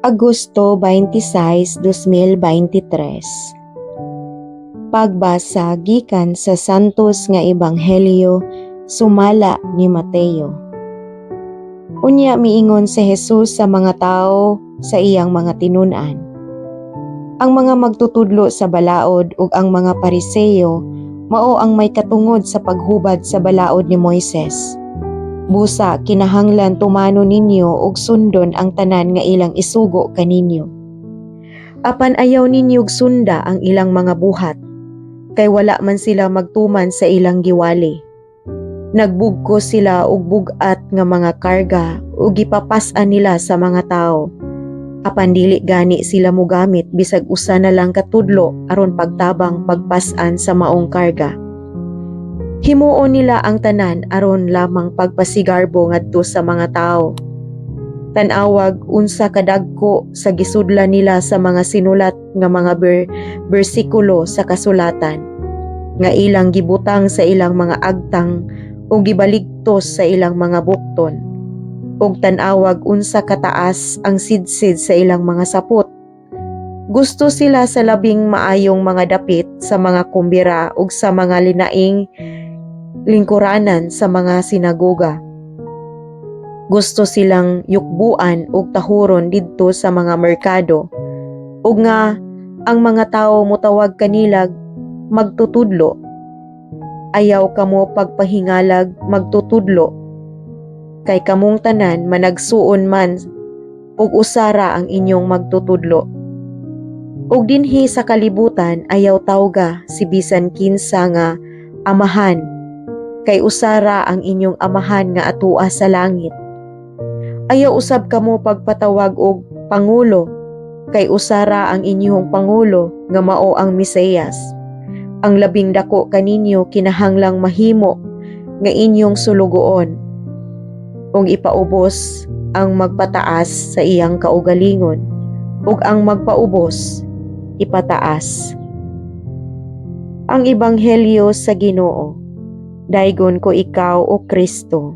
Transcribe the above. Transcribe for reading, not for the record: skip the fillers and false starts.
Agosto 26, 2023. Pagbasa gikan sa Santos nga Ebanghelyo sumala ni Mateo. Unya miingon si Jesus sa mga tao sa iyang mga tinun-an: "Ang mga magtutudlo sa balaod ug ang mga Pariseo mao ang may katungod sa paghubad sa balaod ni Moises. Busa kinahanglan tumanon ninyo ug sundon ang tanan nga ilang isugo kaninyo. Apan ayaw ninyo sunda ang ilang mga buhat, kay wala man sila magtuman sa ilang giwali. Nagbugkos sila og bug-at nga mga karga ug gipapas-an nila sa mga tawo. Apan dili gani sila mogamit bisag usa na lang ka tudlo aron pagtabang pagpas-an sa maong karga. Himuon nila ang tanan aron lamang pagpasigarbo ngadto sa mga tawo. Tan-awag unsa kadagko sa gisudlan nila sa mga sinulat nga mga bersikulo sa kasulatan nga ilang gibutang sa ilang mga agtang ug gibaligtos sa ilang mga bukton. Ug tan-awag unsa kataas ang sidsid sa ilang mga sapot. Gusto sila sa labing maayong mga dapit sa mga kumbira ug sa mga linaing lingkuranan sa mga sinagoga. Gusto silang yukbuan ug tahuron didto sa mga merkado ug nga ang mga tawo motawag kanilag magtutudlo. Ayaw kamo pagpahingalag magtutudlo, kay kamong tanan managsuon man ug usa ra ang inyong magtutudlo. Ug dinhi sa kalibutan ayaw tawga si bisan kinsa nga amahan, kay usa ra ang inyong Amahan nga atua sa langit. Ayaw usab kamo pagpatawag og pangulo, kay usa ra ang inyong pangulo nga mao ang Mesiyas. Ang labing dako kaninyo kinahanglang mahimo nga inyong sulugoon, ug ipaubos ang magpataas sa iyang kaugalingon, ug ang magpaubos ipataas." Ang Ebanghelyo sa Ginoo. Daygon ko ikaw, o Kristo.